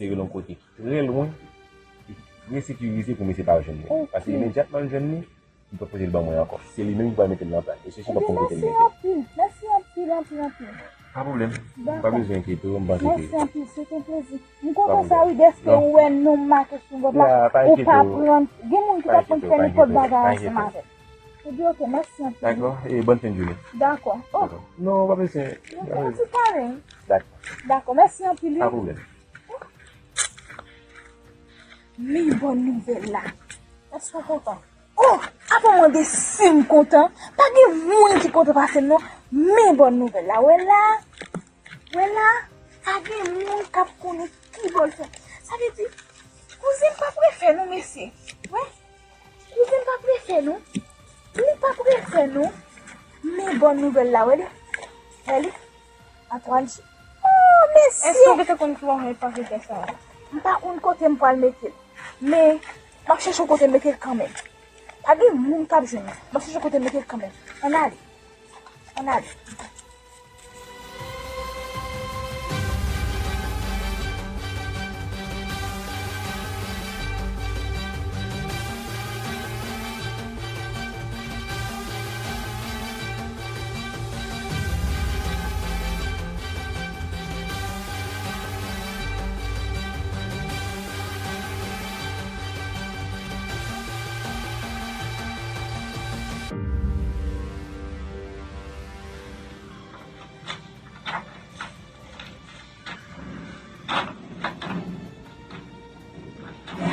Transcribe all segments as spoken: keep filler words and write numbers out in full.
transfere l yon kote ki trè lwen, ki trè sekirize pou misye pa jwenn li. Paske imedyatman l jwenn li, li p ap pote l ban mwen ankò. Se li menm ki pral mete l nan plas. E se si p ap konn kote l mete l. Mèsi anpil. Mèsi anpil, anpil, anpil. Pa pwoblèm. M pa bezwen enkyete w, m panse ke. Mèsi anpil, se te yon plezi. M kontan sa wi, dèske ou wè non m make sou vòt la, ou pa pran. Gen moun ki pa konn fè nenpòt bagay ansanm avè m. Ebyen, oke, mèsi anpil. Dakò, e bòn fen jounen. Dakò. Oh. Non, pa bezwen. Mèsi anpil. Dakò. Dakò, mèsi anpil wi. Pa pwoblèm. Men bòn nouvèl la. Èske w kontan? Oh, apa w mande si m kontan? Pa gen moun ki kontan pase m non. Men bòn nouvèl la. Wè la. Wè la. Pa gen moun k ap konnen ki bò l fè. Sa vle di, kouzin p ap refè non, mesye. Wè. Kouzin p ap refè non. Li p ap refè non. Men bòn nouvèl la, wè li. Wè li. Antwàn J. Oh, mesye! Èske w gentan konn ki bò w pase fè sa a? M pa konn kote m pral mete l. Men, m ap chèche yon kote mete l kanmenm. Pa gen moun k ap jwenn li. M ap chèche yon kote mete l kanmenm. Ann ale. Ann ale.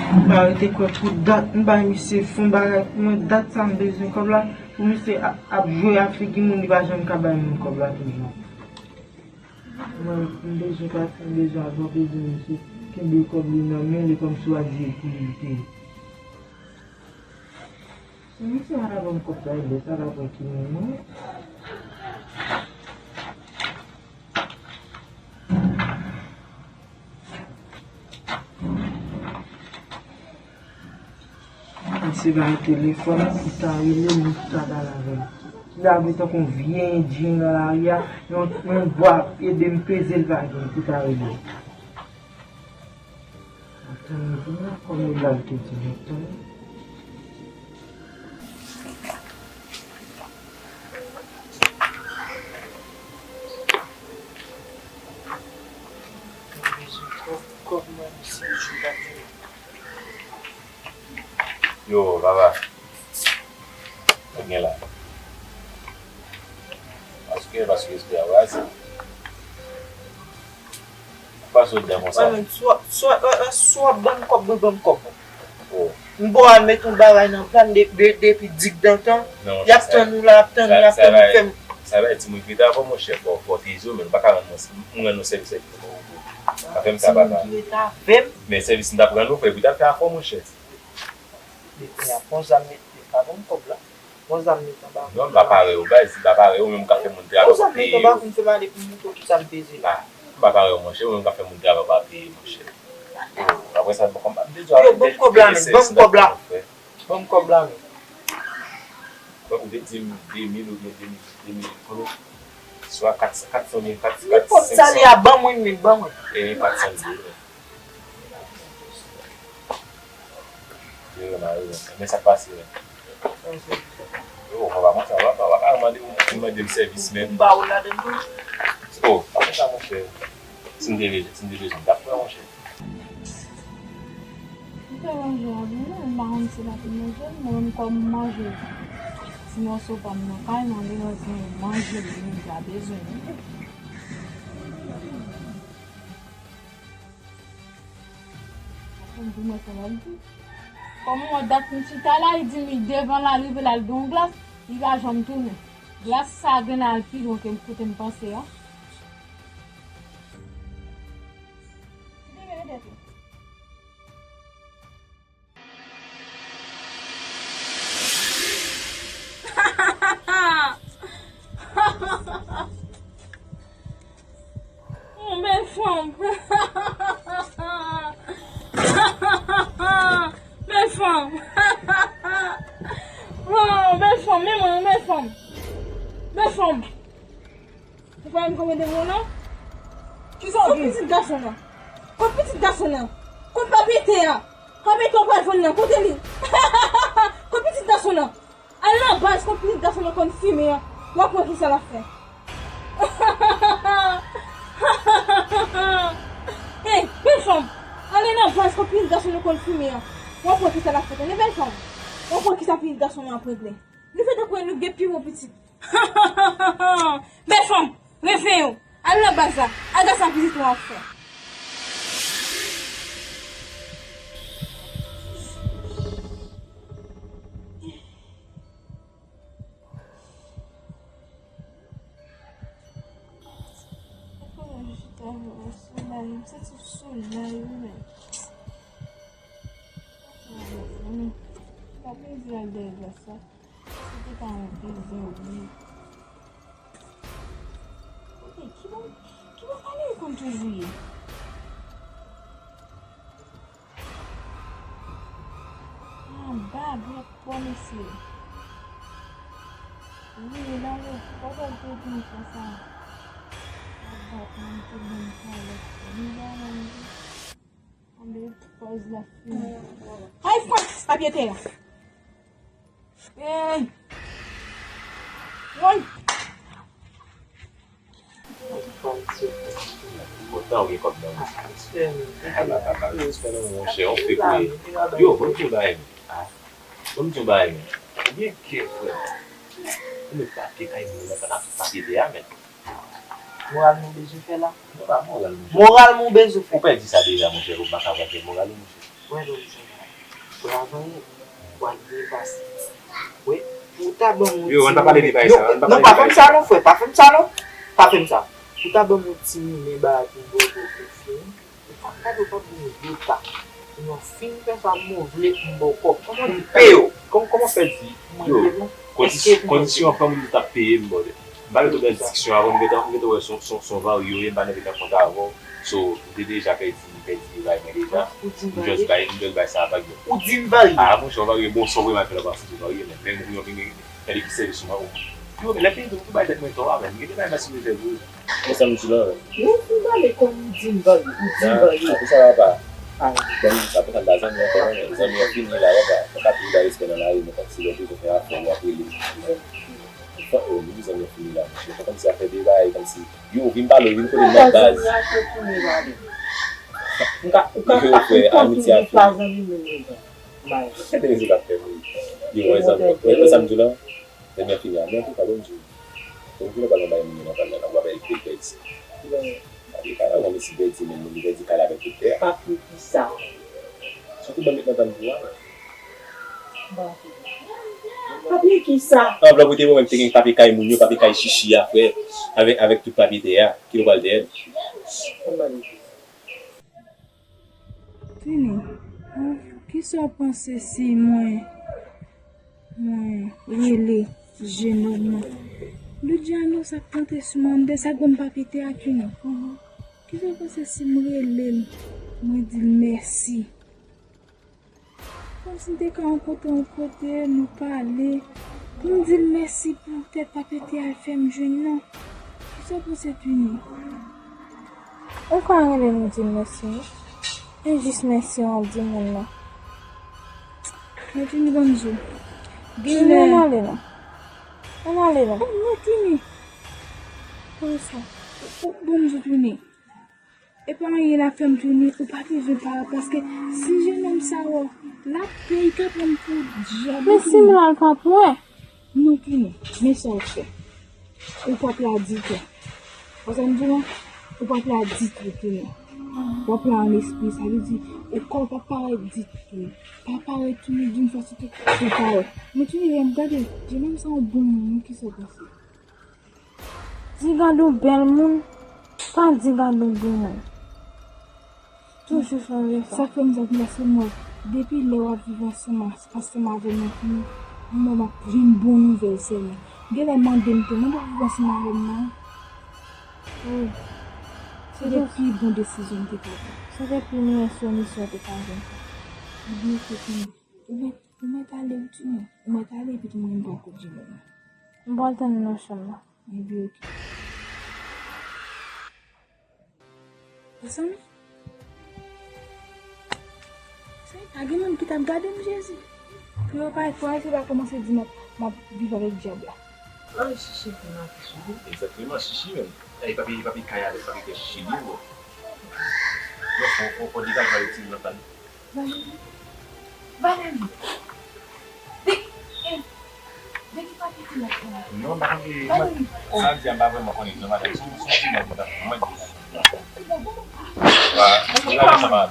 M pa rete kwè pou dat, m bay misye fon bagay pou mwen, dat sa m bezwen kòb la, pou misye ap, ap jwe ak figi moun, li pa janm ka bay moun kòb la toujou. Mwen, m bezwen pati, m bezwen avan, m bezwen misye kenbe kòb li nan men li kòmsi w ap jwe pou li te ye. Si misye pa ta ban m kòb la, e lè sa la pran ki moun mwen. Misye ba m telefòn, li ta rele m, m ta pale avè l. Li lage tankou yon vye endyen nan lari a, yon, yon bwa ede m peze l pa gen, li ta rele m. Antann li vin la, kòm li la, li te di m antann. Yo, papa. Ou gen la. Paske, paske espri a kraze. Ou pa sot dan konsa. Wè, men, swa, swa, wè, wè, swa ban m kòb mwen, ban m kòb mwen. Oh. M ba w al met yon bagay nan plan de, de, depi digdantan. Y ap tann ou la, y ap tann ou, y ap tann ou fè m. Sa va, timoun ki rete avè w, monchè, fò, fò w te izo, men nou pa ka rann mwen, m rann nou sèvis, sèvis nou pa ou. Pa fè m sa, papa. Timoun ki rete avè m. Men sèvis m t ap rann ou, frè, pou w t ap fè afè w, monchè. Depi a fon zam met, pa ban m kòb la. Bon, zam met anba. Non, m pa pare yo, baz, m pa pare yo, menm ka fè moun travay pa peye yo. Bon, zam met anba pou m fè m ale pou m montre w kisa m peze la. Ah, m pa pare yo, monchè, ou menm ka fè moun travay pa peye, monchè. Oh, apre sa, m pa konn, m bezwen. Yo, ban m kòb la, men, ban m kòb la. Ban m kòb la, men. Bon, ou te di m de mil oubyen de mil, de mil, konbyen? Swa kat, kat san mil, kat, kat, senk san. Nenpòt sa li a, ban mwen, men, ban mwen. E kat san mil. Yo, mari, men sa k pase, men. Yo, papa, mwen sa, papa, papa, mande m, mande m sèvis, men. M ba ou ladan tou. Oh, pa fè sa, monchè. Si m te bezwen, si m te bezwen, m t ap pran, monchè. M te ranje a byen, m pa konn si l ap manje l, mwen menm kòm m manje ti mòso pa m nan kay, mwen li ranje l, manje l, li menm pa bezwen li. Apre m di mwen sa l ap di. Kòm mwen dat m chita la, li di m li devan l al rive l al gen yon glas, li pa janm tounen. Glas sa gen al pi lwen ke kote m panse a. Li te gen tèt li. Oh, bèl fanm. Bèl fanm. Oh, bèl fanm, men mwen, bèl fanm. Bèl fanm. Ou pa m Kot pitit gason nan? Kot papye te a? Papye te w pral jwenn nan, kote li? Kot pitit gason nan? Al nan baz kot pitit gason nan konn fimen an, w ap wè kisa l ap fè. Hey, bèl fanm, ale nan baz kot pitit gason nan konn fimen an, w ap wè kisa l ap fè, tande bèl fanm. W ap wè kisa pitit gason nan ap regle. Nou fè tankou nou gen pi bon pitit. Bèl fanm, reveye w. Al nan baz la. Al gad sa pitit ou an ap fè. Solèy, m santi solèy, wi, men. Pa plezi al dèyè glas la. Se te ka yon plezi, wi. Kote, ki bò, ki bò Valery konn toujou ye? Anba, bò, bò, mesye. Wi, la, yo, bò, bò, bò, bò, sa. Anba, mwen te ban kalòt. Li la, mwen. Ay, Frans, papye te la. Ey! Woy! Kontan ou gen kòb nan men. Ala papa, respè nan men, monchè, on fek ou ye. Yo, bon, m di yon bagay, men. Ah, bon, m di yon bagay, men. Ou gen kè, frè. Ou met papye kay moun nan, pandan tout papye te a, men. Moral nou bezwen fè la. Non, pa moral, monchè. Moral nou bezwen fè. Ou pèdi sa deja, monchè, ou pa ka pèdi moral ou, monchè. Wè, non, monchè. Travay, w al byen pase. Wi, pou w ta ban m yon ti monnen. Yo, ann pa pale de bagay sa, ann pa pale de bagay sa. Non, pa fè m sa non, frè, pa fè m sa non. Pa fè m sa. Pou w ta ban m yon ti monnen bagay pou m ba w pou fini. Ou pa gade, ou pa ban m yon iota. Pou nou fin fè sa, m vle m ba w kòb. Kòman m peye w? Kòman, kòman fè di? Yo, kondisyon an fè moun t ap peye m, brother. M pa gen tout nan diskisyon avè w, m gentan, m gentan wè son, son, son varye w ye, m pa nan vin nan kontak avè w. So, m te deja pèdi, m pèdi vibe mwen deja. M just bay, m just bay sa vag yo. Ou di m varye? Ah, monchè, w varye, bon, son vrèman fè la pa fouti varye, men, men moun yo vin, gade ki sèvis ou ba yo. Yo, men lè fini tou, m tou bay tèt mwen tò a, men, m gentan bay mèsi mwen fè vre. Konsa m di la, men. Ou fin pale kòm ou di m varye, ou di m varye. Apre sa, papa. Bon, sa pou sa m pa zanmi ankò, non, men zanmi an fini la, papa. Mwen pa toujou bay respè nan lari, men kòmsi lè bezwen fè afè, w ap rele. Fò, oh, nou zanmi an fini la, monchè. Fò kòmsi afè de bagay, kòmsi, yo, vin pale, vin kote m nan baz. Ou ka, ou ka, ou ka kontinye pa zanmi menm jan. Gade rezon k ap fè m ri. Yo, wè zanmi, wè sa m di w la? Zanmi an fini a, men antouka, bon Dye. Bon Dye, nou pa nan bay moun nan pral la, nan w ap bay bèl bèl ti. Li pa nan yon mesi bèl ti, men moun li pèdi kal avèk tout tè a. Papye ki sa? Sa tou ban met nan tann pou a. Papye ki sa? Anvlòp ou te ban mwen, m te gen papye kay moun yo, papye kay Chichi a, frè, avèk, avèk tout papye tè a, ki yo pral tè. Tini, ou, kisa w panse si mwen, mwen rele jenòm nan? Luciano sa k tante sou mwen, de sa k ban m papye tè a, Tini. Kisa w panse si m rele l, mwen di l mèsi? Kòmsi m te ka rankontre yon kote, nou pale, pou m di l mèsi poutèt papye tè a l fè m jwenn nan. Kisa w panse, Tini? Ou ka rele m di m mèsi, wi. E jis mèsi an di moun nan. Men Tini, ban m di w. Tini, ann ale non. Ann ale non. Oh, non, Tini. Poukisa? Ou, ou, ban m di w, Tini. E pa anyen l ap fè m tounen, ou pa bezwen pa, paske si jenòm sa wè w, l ap peye, l ka pran m pou dyab. Men si m la, l p ap wè. Non, tounen. Men sa w ap fè. Ou p ap la ditou. Wè sa m di w la? Ou p ap la ditou, tounen. W ap la an espri, sa vle di, ou kò w p ap parèt ditou, tounen. Pa parèt tounen d'une façon ke ou parèt. Men tounen, lè m gade, jenòm sa yon bon moun, wi, kisa w panse? Di gade yon bèl moun, pa di gade yon bon moun. Toujou sonje sa. Sa k fè m di w sa, paske mwen, depi lè w ap viv ansanm, ansanm avè m nan, pou mwen, m ap jwenn bon nouvèl sèlman. Genlè mande m tou, mwen w ap viv ansanm avè m nan? Wi. Se te pi bon desizyon m te ka pran. Se te pi meyè solisyon w te ka jwenn. Ebyen, se fini. Ou mèt, ou mèt ale, wi, Tini. Ou mèt ale, epi tou mwen, m pral kot jenòm nan. M pral tann ou nan chanm nan. Ebyen, oke. Mezanmi, Pa gen moun ki t ap gade m, Jezi. Pou yo pa, pou yo pa kòmanse di m ap, m ap viv avèk dyab la. Ay, Chichi vin nan vi sou ou. Egzakteman, Chichi menm. Ay, papi, papi kay avèk papi kè Chichi li, bro. Non, fò, fò, fò degaj avèk timoun nan tan. Valérie. Valérie. De, eh, de ki papi ki la? Non, m pa konn ki, Valérie. Sa di a, m pa vrèman konnen non, madanm. Son, son ti nèg mwen ta fè. Mwen di. Wa, mwen la sa va.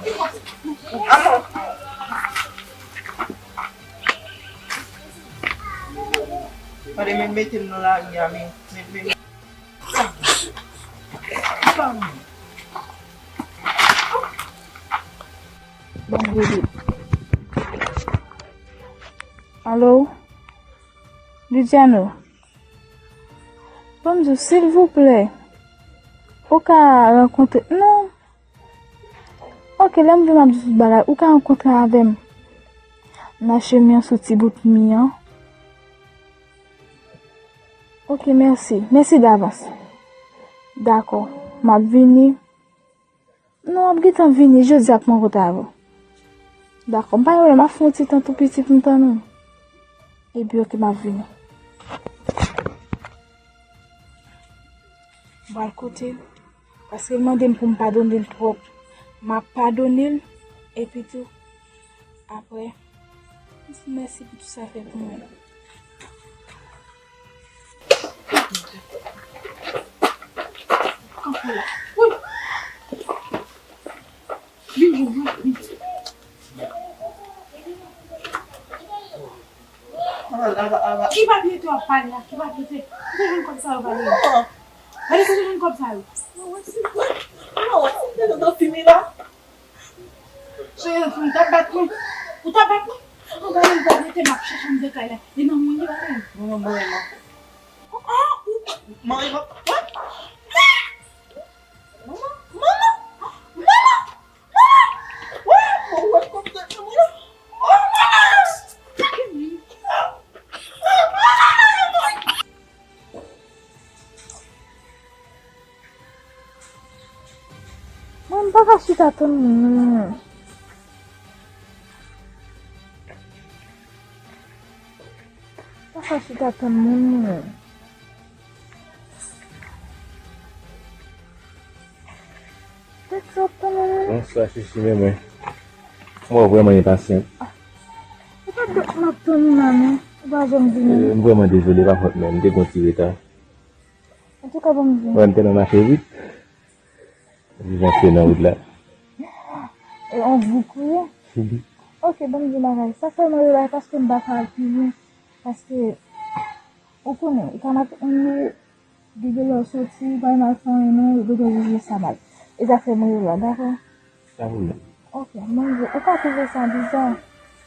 Gade, men mete m nan lari a, men, men, men. Alo? Luciano? Ban m di w, silvouplè. Ou ka rankontre, non. Ok, lè m vin m ap di tout bagay, ou ka rankontre avè m nan chemen an sou ti bout mi an. Ok, mèsi. Mèsi davans. Dakò, m ap vini. Non, m ap gentan vini jodi a pou m rankontre avè w. Dakò, m pa gen pwoblèm, m ap fè yon ti tan tou piti pou m tann ou. Epi, ok, m ap vini. M pral koute l, paske l mande m pou m padone l twòp. M ap padone l, epi tou, apre, m di mèsi pou tout sa l fè pou mwen. Kanpe la. Wi. Vin jwenn mwen, vin. Ala, ala, ala. Ki papye te w ap pale la? Ki papye te? Ou te jwenn kòb sa yo, Valérie? Gade kote w jwenn kòb sa yo. Mwen wè si, mwen wè si m te nan fimi la. Cheri, ou t ap bat mwen. Ou t ap bat mwen. Anba yon papye te m ap chèche anndan kay la. E nan mwen li pa gen. Mwen, mwen, mwen. Ah, ou. Mwen, mwen. Manman, manman, manman, manman! Wè, mwen wè kòb tèt mwen la. Oh, manman! Mwen, m pa ka chita tann moun. M pa ka chita tann moun. Tèt sa ap tann mwen. Bonswa, Chichi, men mwen. Mwen vrèman enpasyan. Ou pa t dòt m ap tann ou la, men ou pa janm vini. Eh, m vrèman dezole, pa fòt mwen, m te gon ti reta. Antouka, ban m di. Mwen, m te nan mache vit. M janse nan wout la. E on vou kriye. Ok, ban m di bagay. Sa fè mwen rela paske m pa ka al pi lwen. Paske, ou konnen, ou ka mate on yo, gen de lè w soti, ou pa al fè anyen non, yo bezwen jije sa mal. E sa fè mwen rela, dakò? Pa pwoblèm. Ok, manje, ou ka twouve sa biza,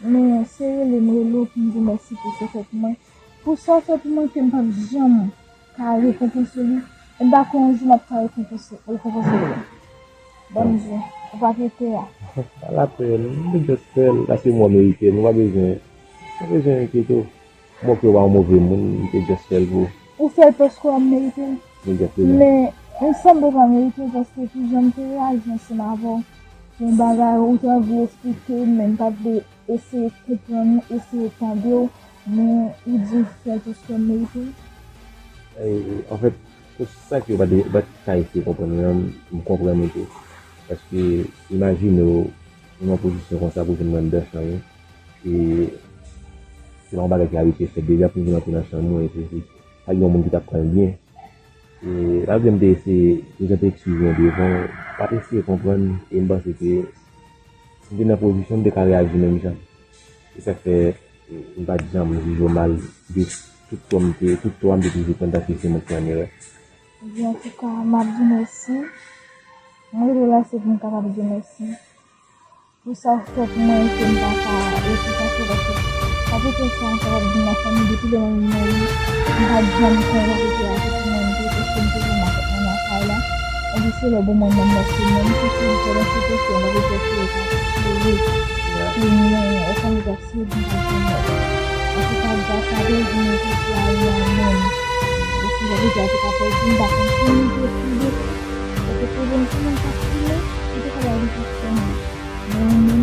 men se rele m rele w pou m di w mèsi pou sa w fè pou mwen. Pou sa w fè pou mwen ke m p ap janm ka rekonpanse li, e m pa kwè yon jou m ap ka rekonpanse, rekonpanse li. Ban m di w, ou p ap rete a. Pa lapèn, m te just fè l paske m wè w merite l, m pa bezwen, m pa bezwen enkyete w. M wè ke w pa yon move moun, m te just fè l pou. Ou fè l paske w merite l. Egzakteman. Men, m sanble pa merite l paske pou jan m te reyaji ansanm avè w, yon bagay ou te anvi eksplike m, men m pa t vle eseye konprann ou, eseye tande w, men ou di m fè l paske m merite l. E, anfèt, pou sa ke w pa t, pa t ka eseye konprann mwen an, m konprann ou tou. Paske, imajine w, ou nan pozisyon konsa pou vin nan anndan chanm ou. E se pa yon bagay ki abitye fèt deja pou vin antre nan chanm ou, e se, se, pa gen yon moun ki t ap pran l byen. E, malgre m te eseye prezante eskiz mwen devan, ou pa t eseye konprann, e m panse ke si m te nan pozisyon, m te ka reyaji menm jan. E sa k fè, m pa t janm jije w mal de tout tan m te, tout tan m te toujou pran tanke se mwen ki an erè. Ebyen, antouka, m ap di w mèsi. Mwen rele w la, se pou m kapab di w mèsi. Pou sa w fè pou mwen, ke m pa ka rete sa se paske papito sa m kapab di nan fanmi depi lè mwen vin nan li, m pa t janm kwè papito a se pou mwen m te, paske m te vin nan kay la. Epi se lè bon mwen menm mèsi mwen, m te sou pandan se te fè, m pa te fè pou yo ta plere pou mwen, ou konn li t ap sou di m pa janm mò. Antouka, gras a Dye, m rete sou la ri a menm. Epi papito a te ka pèdi, m pa konn si m te file, yo te pede m si mwen t ap file, li te ka ba li jis fè mwen. Mwen menm,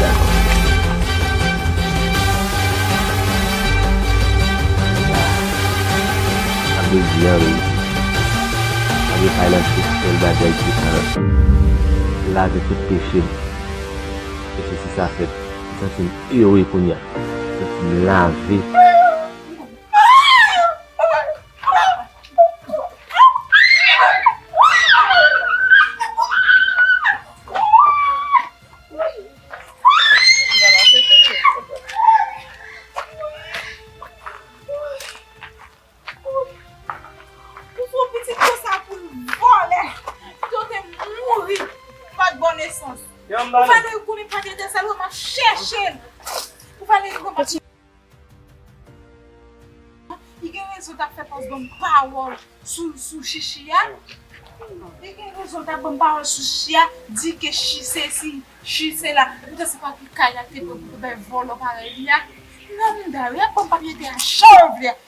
Dakò. Sa vle di an reyisi. Sa vle pale nan tout sèl bagay ki ka lave tout peche m. E se si sa fèt, m santi m ere kounye a. M santi m lave. Ou sou pitit konsa pou l vòlè. Kite w te mouri. Pa t ba w nesans. Ou fè l konnen pa t etèsèl, ou m ap chèche l. Ou fè l konnen pa t Li gen rezon t ap fè pòz ban m pawòl sou, sou Chichi a. Li gen rezon t ap ban m pawòl sou Chichi a, di ke Chi sesi, Chi sela. Ou ta se pa ki kay la te pran pou bay vòlò parèy li a. Nan mouda yo, y ap ban m papye te a chòv li a.